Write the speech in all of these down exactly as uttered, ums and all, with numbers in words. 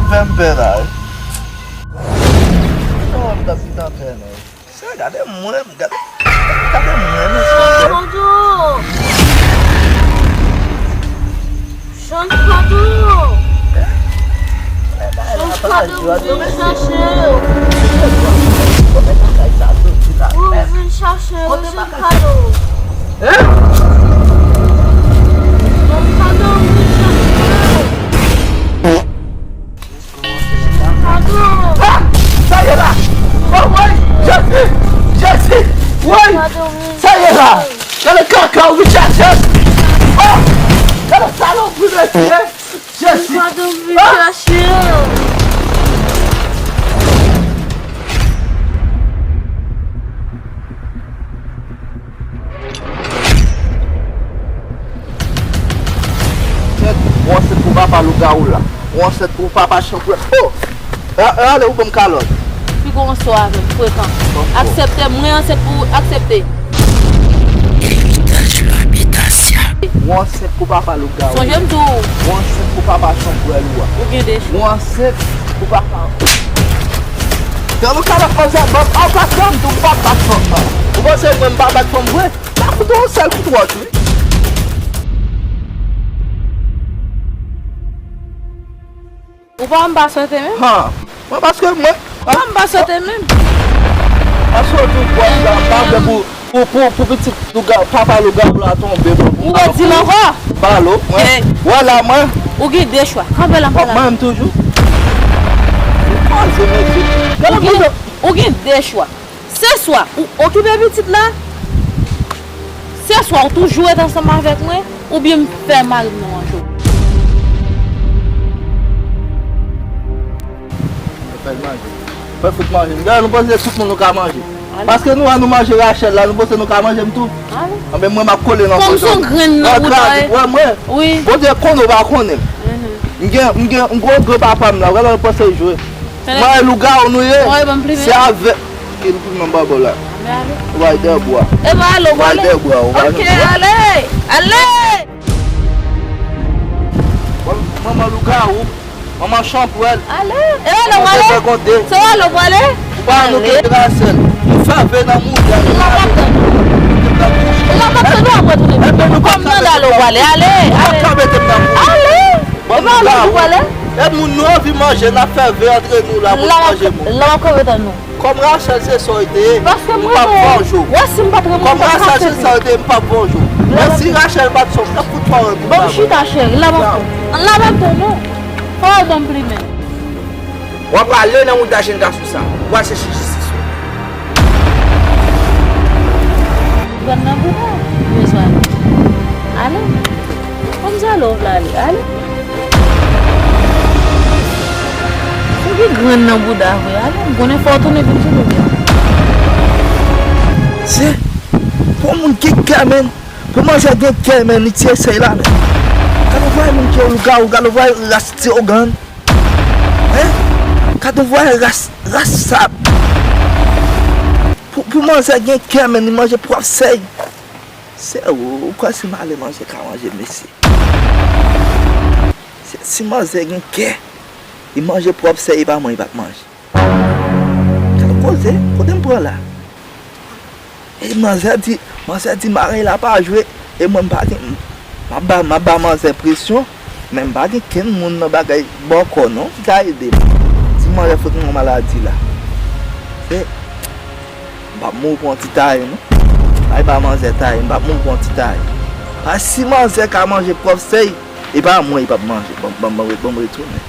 Fè m pè la wi. Oh, m t ap gentan pè non. Sa gade mwen, gade, gade mwen, mesye. Fado! Jan Fado! Jan Fado, m vin chache w. M vin chache w, Jan Fado. Jan Fado, m vin chache w. Ah! Sa ye la! Oh, woy! Jezi! Jezi! Woy! Sa ye la! Gade kaka ou vin chache! Oh! Gade salopri mesye! Jezi! Ah! Tèt, ou ansent pou papa lougawou la. Ou ansent pou papa chanpwèl. Oh! A- Ale, ou ban m kalòt. Piga w ansò avè m, frekan. Aksepte, mwen ansent pou aksepte. Eritaj la Bitasya. Ou ansent pou papa lougawou. Sonje m di w. Ou ansent pou papa chanpwèl ou a. Ou gen de chwa. Ou ansent pou papa. Gade ou kalòt manzè, ban m, a w pa sanm tou, m pa bat fanm nan. Ou panse mwen m pa bat fanm vre? M a fout ou yon sèl kout wòch, wi. Ou pa wè m pa swete menm? Ha. Mwen paske mwen. Ou pa wè m pa swete menm? Paske w di w pwòch la, m pa vle pou, pou, pou, pou pitit louga-, papa lougawou la tonbe, mwen. Ou wè di l ankò? Balo, mwen. Wè la, mwen. Ou gen de chwa. Kanpe la, kanpe la. Mwen menm toujou. Ou koze, mesye. Ou gen, ou gen de chwa. Se swa ou okipe pitit la, se swa ou toujou ret ansanm avèk mwen, oubyen m fè mari m nan manje w. Fè l manje. Fè fout manje m. Dayè, nou panse tout moun nou ka manje. Paske nou wè nou manje Rachel la, nou panse nou ka manje m tou? Anben, mwen, m ap kole nan kòchon. Kòm se yon grenn nan bouda. Wè mwen. Wi. Bondye konnen ou pa konnen m. M gen, m gen, m gen yon granpapa m la, wè la, nou panse jwe. Mwen, lougawou nou ye. Se avè- Ki l pi manman bò la. Ou bay dèbwa. E ba alo, ou bay dèbwa, ou bay dèbwa. Ok, ale, ale. Manman lougawou, manman chanpwèl. Ale. E alo, ou ale. Se alo, ou ale. Ou pa nou ke Rachel. Nou fè ve nan mouda. Ou la pa tann. Ou la pa tann, nou ap retounen. Kòm nan dalo, ou ale, ale, ale. Ale. E ba alo, ou ale. E moun nou anvi manje, n ap fè ve antre nou la pou nou manje moun. La m ap kanpe tann nou. Kòm Rachel se sa w te ye, m p ap vanje w. Kòm Rachel se sa w te ye, m p ap vanje w. Men si Rachel pa t sa w, m t ap fout parèt pou w. Ban m chita, cheri, la m ap tann. La m ap tann nou. Fò w ban m plimen. W ap ale nan mouda jèn gason sa. W al chèche jistis ou. Grann nan bouda, ou bezwen ale. Ale. Kòm sa lè w vle ale, ale. Ou gen grenn nan bouda vre, ale. M konnen fò w tounen vin sou nou byen. Se pou moun gen kè, menn. Pou manzè gen kè, menn, li tiye sèy la, menn. Gade w vwaye moun ki yon lougawou, gade w vwaye ras ti ogann. Hein? Gade w vwaye ras, ras sa. Pou, pou manzè gen kè, menn, li manje pwòp sèy. Se ou, ou kwè si m ale manzè ka manje m, mesye? Se si manzè gen kè, li manje pwòp sèy, e pa mwen li p ap manje. Gade koze, kote m pran la? E manzè di, manzè di marèy la pa jwe, e mwen m pa gen, m ap ba, m ap ba manzè presyon, men m pa gen kenn moun nan bagay bòkò non ki ka ede m. Si manzè fout m yon maladi la, se M p ap mouri pou yon ti taye, non. Bay ba manzè taye, m p ap mouri pou yon ti taye. Pas si manzè ka manje pwòp sèy, e pa mwen li p ap manje. Ban, ban, ban, ban m retounen.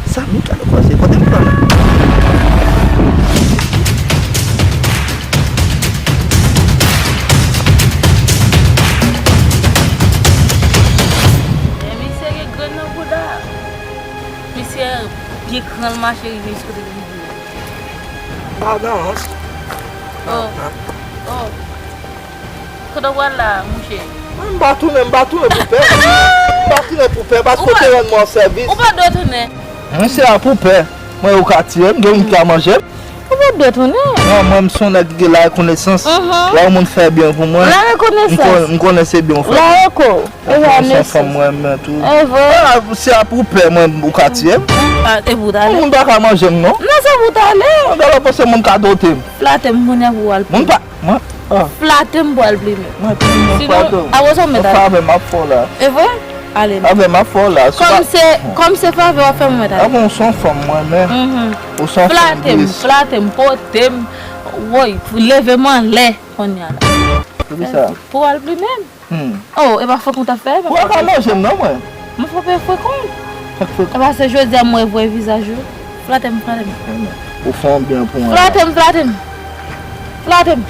Sa Mika l panse, kote m pran la? Men misye gen grenn nan bouda. Misye gen kran l mache rive jis kote li vle. Madan. Oh. Oh. Kote w pral la, mouche? Mwen, m pa tounen, m pa tounen pou pè. M pa tounen pou pè, paske w te rann mwen sèvis. Ou pa dwe tounen. Mwen se a pou pè. Mwen, ou ka tiye m, gen moun ki ka manje m. Ou pa dwe tounen. Non, mwen, m se yon nèg ki gen la rekonesans. Mhm. Lè yon moun fè byen pou mwen, m kon-, m konnen se byen ou fè. La reko. E sa, mèsi. Ou se yon fanm mwen renmen tou. E vre. Ah, si a pou pè mwen, ou ka tiye m. Ah, e pou w t ale. Moun pa ka manje m, non. Non, se pou w t ale. Mwen genlè panse moun ka dote m. Flate m kounye a pou w al. Moun pa, mwen, ah. Flate m pou w al plimen. Mwen plimen, sinon, pardon. Apre sa, w mèt ale. Favè m ap fè w la. E vre? Ale. Avè m ap fè w la. Kòm se, kòm se favè w ap fè mwen ta. Avè w se yon fanm mwen renmen. Mhm. Ou se yon fanm. Flate m, flate m, pote m. Woy, leve m anlè kounye a la. Poukisa? Pou w al plimen m. Hmm. Oh, e pa frekon w t ap fè, e pa frekon. Ou pa ka manje m non, mwen. Mwen fè frekon. Fè frekon. E pa se jodi a mwen wè vizaj ou. Flate m, flate m. Ou fè yon byen pou mwen. Flate m, flate m. Flate m.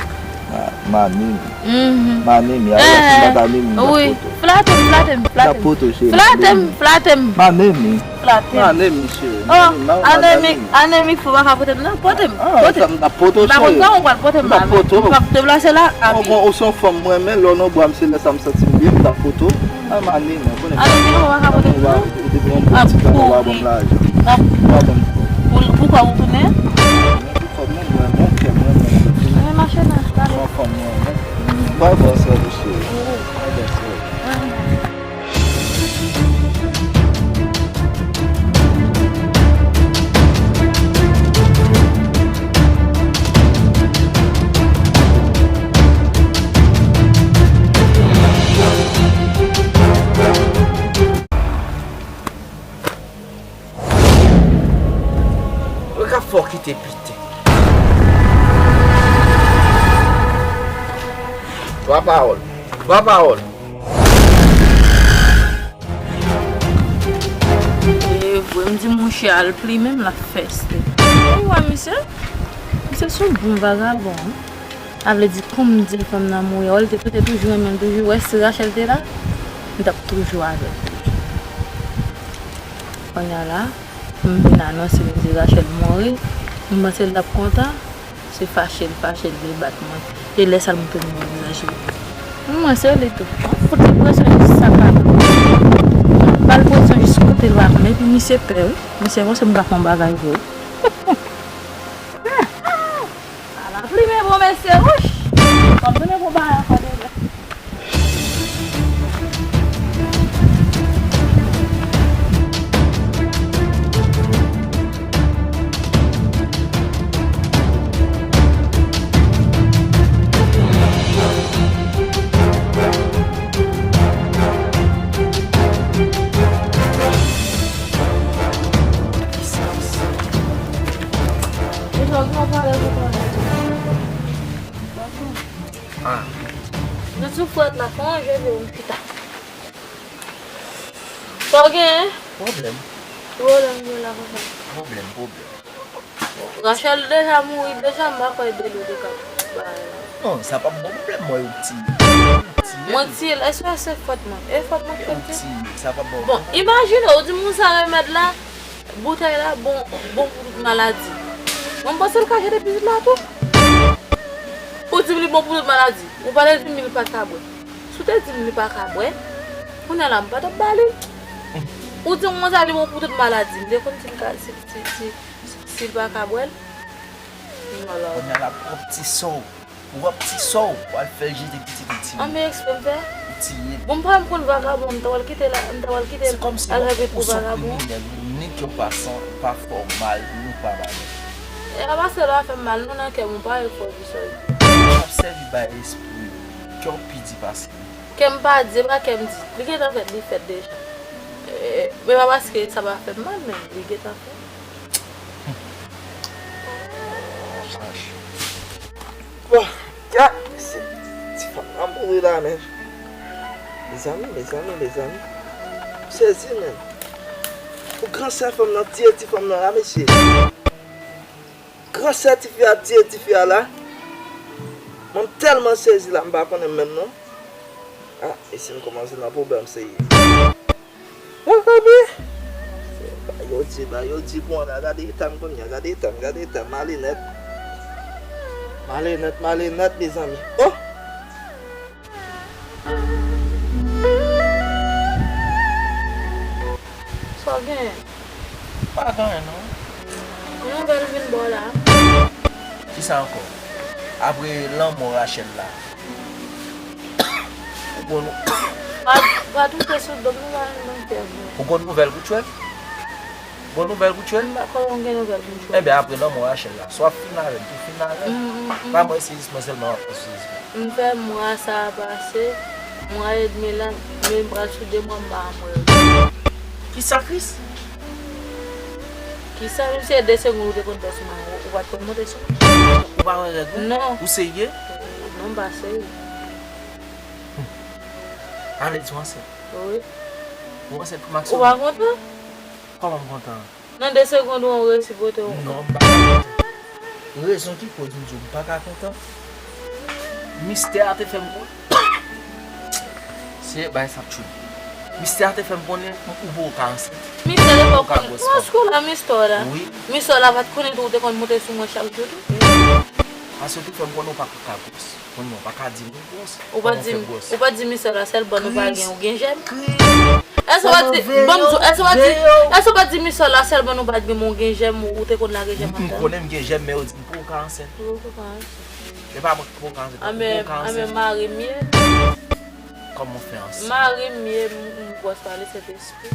Ah, m anime. Mhm. M anime, a la fin m pa ka anime, m ap poto. Flate m, flate m, flate m. M ap poto, cheri. Flate m, flate m. M anime. Flate m. M anime, cheri. Oh, anime, anime, fò pa ka pote m non, pote m, pote m. Ah, m ap poto, cheri. M pa konn kòman w pral pote m la, men m ap deplase la, api. Ou se yon fanm mwen renmen, lè w nan bra m se lè sa m santi m byen, m t ap poto. Ah, m anime, konnen. Anime, fò pa ka pote m non. Ou te pran yon bon ti tan, ou pa ban m lajan. Ou pa ban m kòb. Pou, poukwa ou tounen? Kòb mwen, mwen, mwen, kè mwen, mwen, mwen. Mwen mache nan, pale. Mwen fanm mwen, mwen. Mwen fè sa, mesye. Mwen fè sa. Mwen ka fè w kite piten. Twa pawòl. Twa pawòl. E vre, m di mouche al plimen m, l ap fèste. Ou wè misye? Misye se yon bon vagabon, wi. Sa vle di, kòm m di l fanm nan mouri, wè, li te, te toujou renmen l, toujou wè, si Rachel te la, m t ap toujou avè l toujou. Kounye a la, m vin anonse m di Rachel mouri, m panse l t ap kontan, se fache l fache, l vle bat mwen. E lè sa l montre m yon vizaj li. Mwen se li tou. Fout li presyon jis sa pa. Ba l presyon jis kote l pa konn. Epi misye pè, wi. Misye panse m ka fè yon bagay vre. Ala plimen bon mesye, wouch! Konn plimen bon bagay ankò deja. Ah. Nou sou frèt la, fè yon je pou m pita. Sa w genyen? Pwoblèm. Pwoblèm, pwoblèm, pwoblèm. Pwoblèm, pwoblèm. Rachel deja mouri, deja m pa kwè de nou te ka bay la. Non, sa p ap bon pwoblèm, mwen, ou ti. Ou ti. Mwen ti, èske se fòt mwen? E fòt mwen ki fè m ti? Ou ti, sa p ap bon. Bon, imajine, ou di moun sa remèd la, boutèy la bon, bon pou tout maladi. Mwen m panse l ka jete pitit la tou. Ou di m li bon pou tout maladi. Ou pa t di m li pa ka bwè. Si w te di m li pa ka bwè, kounye a la m pa t ap ba li. Ou di m konsa li bon pou tout maladi. M te konn si l ka, si, si, si, si l pa ka bwè l. Kounye a la pwòp ti sò w. Pwòp ti sò w. W al fè l jete pitit ou ti. Anben eksprè m fè? Ou ti ye. Bon, m pa m konn vagabon, m ta pral kite la, m ta pral kite l al fè pitit pou vagabon. Se kòmsi ou se yon kriminèl, ou ni kè w pa san, pa fè w mal, ni pa bagay. E a pa se lè w ap fè m mal, non, nan kè m ou pa e fò di sa. W ap sèvi bay espri, kè w pi di pase. Kè m pa di, e pa kè m di. Li gentan fèt, li fèt deja. E, men pa paske sa pa fè m mal, men li gentan fèt. Bon, gad, se ti fanm nan mouri la, men. Mezanmi, mezanmi, mezanmi. M sezi, men. Pou gran sè fanm nan tiye ti fanm nan la, mesye. Gran sè tifi a tiye tifi a la. Mwen, m tèlman sezi la, m pa konnen menm non. Ah, e si m kòmanse nan pwoblèm serye. Mwen konnen. Ba yo di, ba yo di pou an la, gade eta m kounye a, gade eta m, gade eta m, m ale nèt. M ale nèt, m ale nèt, mezanmi. Oh! Sa w genyen? Pa gen anyen non. Yon nouvèl vin ba w la. Kisa ankò? Apre lanmò Rachel la. Ou gon, Pa, pa touche sou do m, nou pa nan kè mwen. Ou gon nouvèl Goutchwèl? Gon nouvèl Goutchwèl? M pa konnen gen nouvèl Goutchwèl. Enben, apre lanmò Rachel la, swa w ap fin avè m, tou fin avè m. Mm, mm, mm. Pa mwen sezisman sèlman w ap fè sezisman. M fè mwa sa a pase, mwa edmi la, men m pral sou de mwa, m pa janm wè l. Kisa, Kris? Kisa, menm si se de segonn ou te konn fè sou mwen, ou, ou pa t konn monte sou mwen? Ou pa wè règ ou? Non. Ou serye? Non, m pa serye. Ann di w ansent. Wi. Ou ansent pou Maxo? Ou pa kontan? Kòman m kontan? Nan de segonn ou resi pote w. Non, m pa ka kontan. Rezon ki koz m di w m pa ka kontan. Mistè a te fè m konnen. Se bagay sa ap tchwe m. Mistè a te fè m konnen ou poko ka ansent. Mistè te fè w konnen. Ou ka gwòs fanm. Mistè la, mistè la. Wi. Mistè la pa t konnen tou ou te konn monte sou mwen chak jou tou. Paske ou te fè m konnen ou pa ka gwòs. Kounye a, ou pa ka di m ou gwòs. Ou pa di, ou pa di misye la sèl bòn ou pa gen, ou gen jèm. Èske ou pa di, ban m di, èske ou pa di, èske ou pa di misye la sèl bòn ou pa gen, men ou gen jèm, ou te konn lage jèm andan? M konnen m gen jèm, men yo di m poko ka ansent. Ou poko ka ansent. E pa mwen ki poko ka ansent, ou poko ka ansent. Anben mari m ye. Kòman w fè ansent? Mari m ye, m, m gwòs pale Sentespri.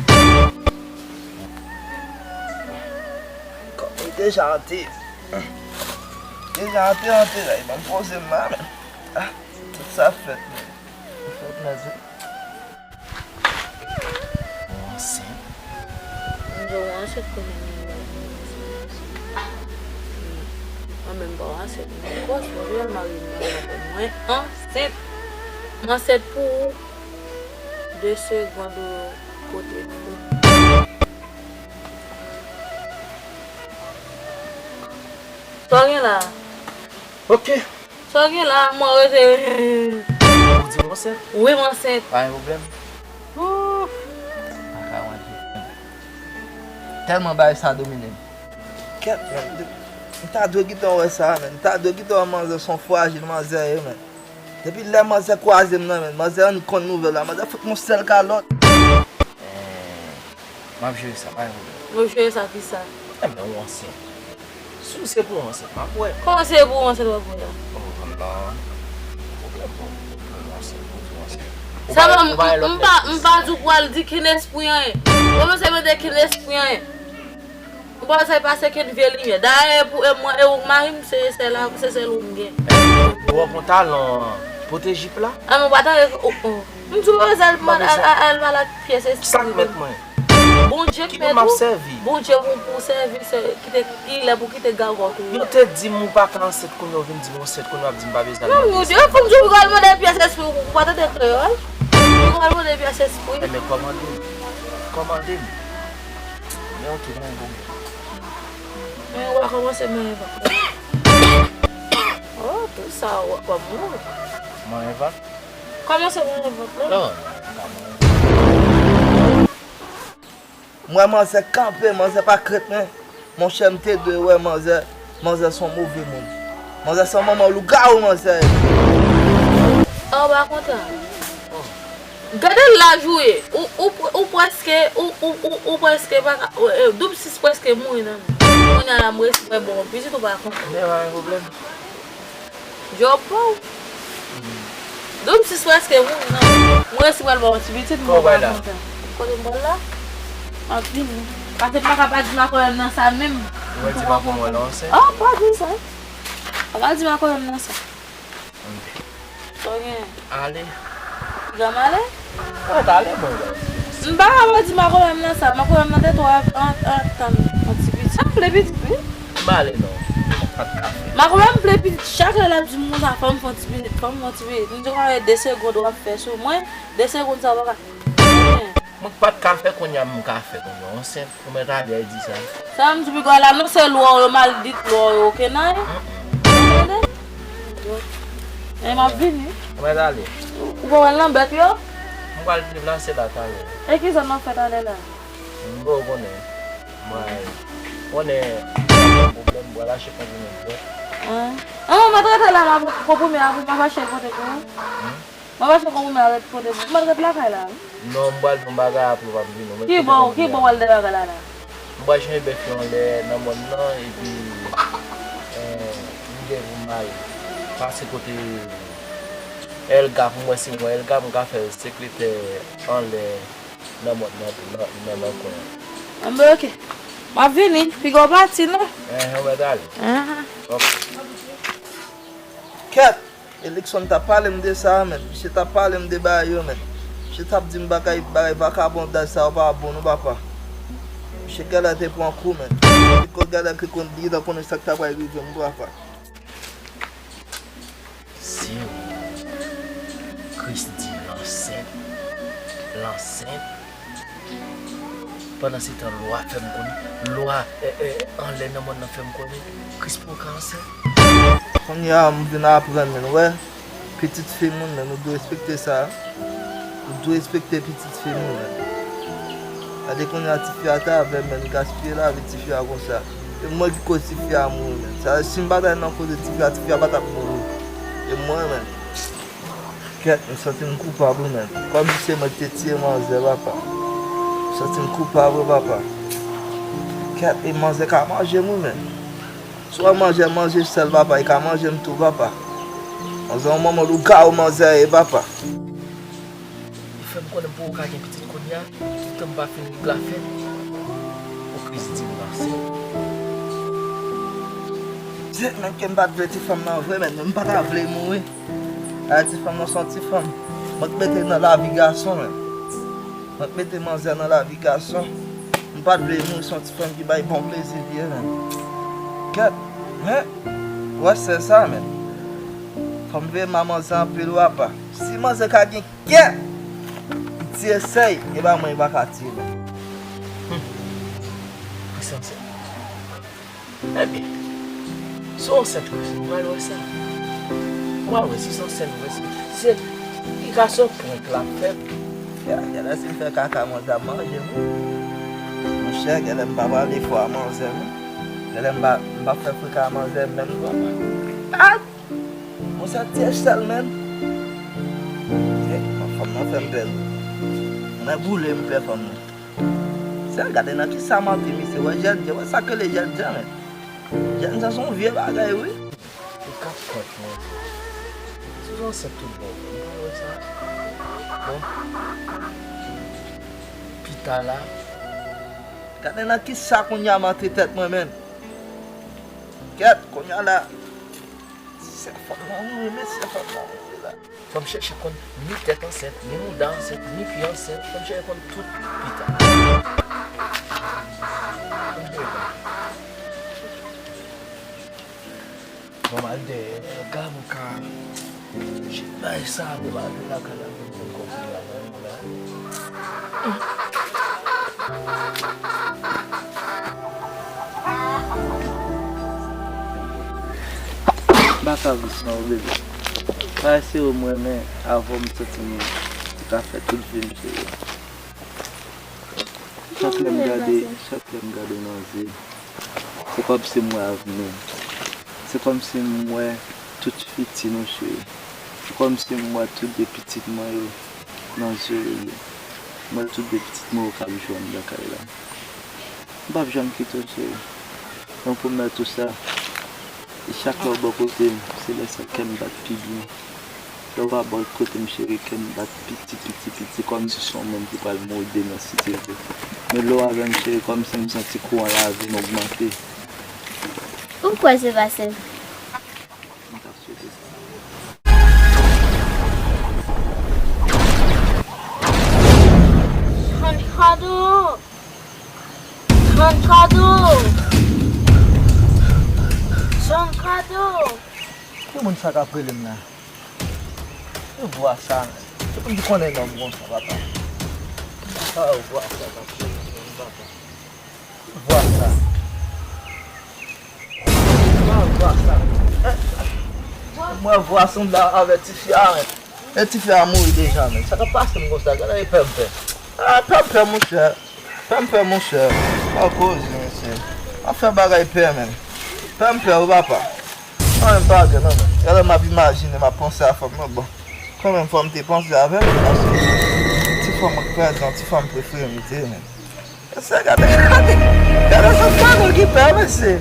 Kòm li deja antre. Deja antre, antre la, li ban m poze m la, men. Ah, tout sa fèt, men. Fèt, men, se. Ou ansent? M di w ansent kounye a. Mwen menm pa ansent, mwen gwòs, mwen vle mari m nan mwen ansent. Mwen ansent pou ou. De segonn ou yo kote fou. Sa w gen la? Ok. Sa w gen la, mwen rete. Ou di m ansent? Wi, m ansent. Pa gen pwoblèm. Ouf. Pa ka wè. Tèlman bagay sa domine m. Kèt, men, m ta dwe gentan wè sa, men. M ta dwe gentan wè manzè se yon frajil manzè ye, men. Depi lè manzè kwaze m nan, men, manzè annik konn nouvèl la, manzè fout m yon sèl kalòt. Eh, m ap jere sa, pa gen pwoblèm. Ou jere sa kisa? Enben, ou ansent. Si w se pou w ansent, m ap wè. Kòman se pou w ansent w ap wè la? Oh, Allah. Pwoblèm, bon. Ou ansent, ou di w ansent. Sa va, m pa, m pa di w pral di ken espri anyen. Ou pa mete ken espri anyen. Ou pa sa pase ken vye limyè. Dayè, pou e mwen, e ou mari m, se sèl, se sèl ou m gen. Ou wè konn talan pwote jip la? A, men ou pa tande, oh, oh. M di w, Rosa, al, al, al, al mal ak pyès espri. Sa k mèt mwen? Bondye k mèt ou. Bondye pou, pou sèvi, se, kite, ki lè pou kite gagòt ou. Yo te di m ou pa ka ansent, kounye a w vin di m ansent, kounye a w ap di m pa bezwen al mande. Non, yo fè m di w pou al mande pyès espri, ou pa tande kreyòl? Pou al mande pyès espri. Enben, kòmande m. Kòmande m. Men yon tou nan yon gòm. Men ou pa kòmanse manyen vant. Oh, tout sa, w ap manyen vant. Manyen vant? Kòmanse manyen vant, non? Non, non, non, pa manyen. M wè manzè kanpe, manzè pa krèt, men. Monchè, m te dwe wè manzè, manzè se yon move moun. Manzè se yon manman lougawou, manzè. A, ou pa kontan? Gade laj ou ye. Ou, ou, ou prèske, ou, ou, ou, ou prèske pa ka, e, e, doub sis prèske mouri nan men. Kounye a la, m resi wè bon pitit ou pa kontan. Men pa gen pwoblèm. Djòb pa w. Doub sis prèske mouri nan men. M resi pral ba w yon ti pitit, m pa kontan. Kote m pral la? M ap vini. Pase m pa ka pa di makòlè m nan sa menm. Ou wè di makòlè w la ansent? Ah, pa di sa. Pa ka di makòlè m nan sa. Sa w gen? Ale. Piga m ale? Mwen t ale, mwen. M pa ka pa di makòlè m nan sa. Makòlè m nan te twò an, an, tann yon ti pitit. Sa m vle pitit, wi. M ale non. M pa t ka fè. Makòlè m vle pitit. Chak lè l ap di m konsa, fò m fè yon ti pitit, fò m fè yon ti pitit. M di w, de segond w ap fè sou mwen, de segond sa w pa ka. Mwen pa t ka fè kounye a, m ka fè kounye a. Ansent. Ou mèt ale, di sa. Sa m di piga w la, non, se lwa w yo, mal dit lwa w yo, oke, nan? Tande? E m ap vini. Ou mèt ale. Ou pa wè l nan bèt yo? M pral deplase la talè. E ki sa n ap fè talè la? M pa konnen. Mwen konnen pwoblèm, m pral achte konprimè m pran. An, an, mwen rete la, m ap konprime a, pou m ap achte kote pou ou. M ap achte konprimè a, rete kote pou ou. M ap rete lakay la, wi. Non, m pral fè yon bagay apre w ap vini. Ki bò, ki bò w al de bagay la la? M pral chanje bèf yo anlè nan mòn nan, epi, eh, m Pou m al pase kote Elga, pou m wè si m wè Elga, m ka fè l sekretè anlè nan mòn nan, nan, nan, nan kwen an. Anben, oke. M ap vini. Piga w pati, non? Enhen, w mèt ale. Enhen. Oke. Kèt! Elikson t ap pale m de sa a, menn. Misye t ap pale m de bagay yo, menn. Misye t ap di m bagay, bagay vakabondaj sa yo pa bon, non, papa. Misye genlè te pran kou, menn. Li ko genlè ki konn, li gentan konnen sa k ta pral rive m, papa. Serye? Christy ansent? L ansent? Pandansetan, lwa fè m konnen, lwa, e, e, anlè nan mòn nan fè m konnen Christy poko ansent. Kounye a, m vin aprann, menn, wè, pitit fi moun, menn, ou dwe respekte sa. Ou dwe respekte pitit fi moun, menn. Gade kounye a, tifi a ta avè m, menn, gaspiye lavi tifi a konsa. E mwen ki koz tifi a mouri, menn. Sa, si m pa ta nan koze tifi a, tifi a pa t ap mouri. E mwen, menn. Kèt, m santi m koupab, wi, menn. Kòmsi se mwen ki te tiye manzè, papa. M santi m koupab, wi, papa. Kèt, e manzè ka manje m, wi, menn. Si w wè manzè manje sèl, papa, e ka manje m tou, papa. Manzè yon manman lougawou manzè ye, papa. Li fè m konnen m poko ka gen pitit kounye a, toutan m pa fin regle afè m. Christy di m ansent. Se menm ke m pa t vle ti fanm nan vre, menn, m pa ta vle mouri. A, ti fanm nan se yon ti fanm. Mwen k mete nan lavi gason, menn. Mwen k mete manzè nan lavi gason. M pa t vle mouri, se yon ti fanm ki bay bon plezi li ye, menn. Kèt, men, wè sè sa, menn. Fò m veye m a manzè anpil, wi, apa. Si manzè ka gen kè, li tiye sè, e pa mwen, li pa ka tiye, menn. Hmm. Li se ansent. Ebyen, si w ansent, Christy, m pral wè sa. M pral wè si se ansent vre, si se, li ka se yon prank l ap fè m. Genlè si m fè kaka, manzè ap manje m, wi. Monchè, genlè m pa pral defo a manzè m, wi. Genlè m pa, m pa fè freka a manzè m menm, non, papa. Ah! Monchè, ti Echèl, menn. Eh, fanm nan fè m pè. Mwen boule m pè fanm nan. Sè, gade nan kisa m antre, misye. Wè jènjan, wè sa k rele jènjan, menn. Jènjan se yon vye bagay, wi. Ou ka kont, mwen. Si w ansent tout bon, mwen pa wè sa. Bon. Pita la. Gade nan kisa kounye a m antre tèt mwen, menn. Kèt, kounye a la. Sè fanm nan mouri, mesye, fanm nan mouri la. Fò m chèche konn ni tèt ansent, ni mouda ansent, ni pye ansent. Fò m chèche konn tout pita. Fò m chèche konn. Bon, m al dèyè, gade m ka. Bay sa, pou m al vin lakay la, pou m konprann la, la. M pa ka viv san ou, bebe. Parèse ou m renmen, avè w m santi m ka fè tout vi m, cheri. Chak lè m gade, chak lè m gade w nan zye, se kòmsi m wè avni w. Se kòmsi m wè tout fiti nou, cheri. Se kòmsi m wè tout de pitit mwen yo nan zye w, bebe. M wè tout de pitit mwen yo k ap jwenn lakay la. M p ap janm kite w, cheri. Mwen pwomèt ou sa. E chak lè w bò kote m, se lè sa kè m bat pi byen. Lè w pa bò kote m, cheri, kè m bat piti, piti, piti, kòmsi se yon moun ki pral mouri demen, si Dye vle. Men lè w avè m, cheri, kòmsi m santi kouran lavi m ogmante. Ou kwè se pase m? M t ap swete sa. Jwenn kado! Jwenn kado! Jwenn kado! Ki moun sa k ap rele m la? Ki vwa sa, menn? Ki moun ki konnen nonm konsa, papa? Ki vwa sa k ap rele m, papa? Vwa sa. Vwa, vwa sa. Mwen vwa sanble avè tifi a, men. E tifi a mouri deja, men. Sa k ap pase m konsa? Gade e pè m pè. Ah, pè m pè, monchè. Pè m pè, monchè. Pa koze, mesye. Ap fè bagay pè, men. Pè m pè, wi, papa. Anyen m pa gen, non, men. Gade m ap imajine, m ap panse a fanm nan, bon. Kanmenm, fò m te panse avè l, paske ti fanm mwen k prezan, ti fanm prefere m li te ye, men. Mesye, gade, gade, gade sa, sa nou ki pè, mesye.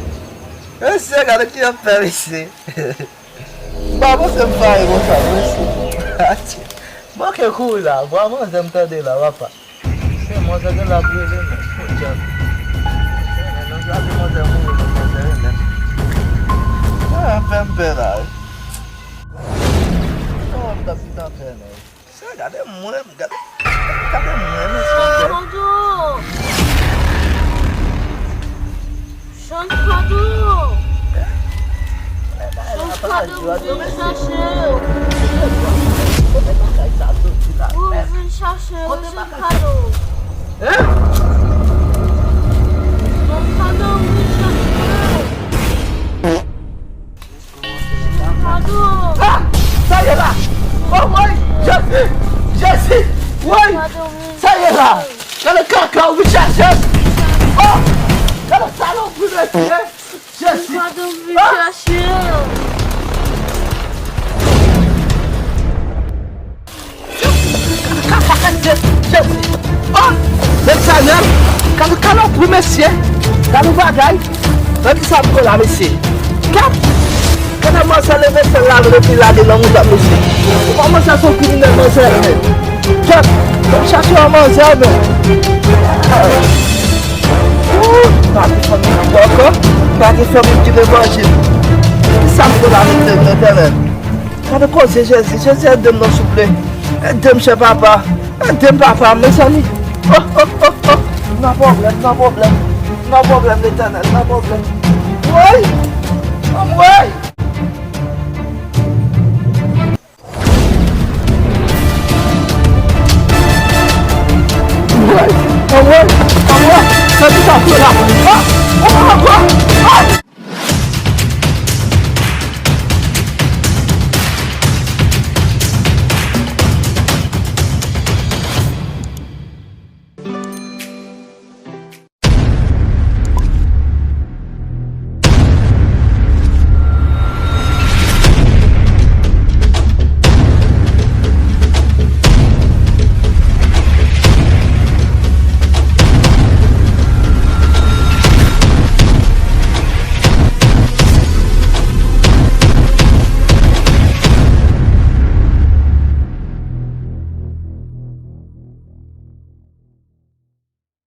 Mesye, gade ki ap fè, mesye. M pa panse m faye konsa, mesye. Atye. Manke kouri la, bwa manzè m tande la, papa. Se manzè gen la pou rele, men. Podyab. Nan gade manzè mouri, nan manzè renmen. Ah, fè m pè la, wi. Kòman m t ap fin anfè, men? Sa, gade mwen, gade, gade mwen, men, sa. Fado! Jan Fado! Jan Fado, m vin chache w. Ou vin chache w, Jan Fado. Jan Fado, m vin chache w. Fado! Ah! Sa ye la? Oh, woy! Jezi! Jezi! Woy! Sa ye la? Gade kaka ou vin chache m! Oh! Gade salopri, mesye! Jezi! Fado, m vin chache w. Jezi! Oh! Letènèl! Gade kalopri, mesye! Gade bagay! Nan ki sa m pran la, mesye? Gad! Gade manzè leve sèl la, epi lage nan mouda, mesye! Kòman manzè se yon kriminèl, manzè, men? Gad! Fò m chache yon manzè, men! Ooh! Pa gen fanmi ki bon ankò. Pa gen fanmi ki levanjil. Ki sa m pran la, Letènèl? Gade koze, Jezi. Jezi, ede m non, souple. Ede m, chè papa. Ede m, papa, mezanmi. Oh, oh, oh, oh. Nan pwoblèm, nan pwoblèm. Nan pwoblèm, Letènèl, nan pwoblèm. Woy! Anmwey! Anmwey! Anmwey! Anmwey! Sa ki sa fè la? Ah! Oh, oh, oh, oh!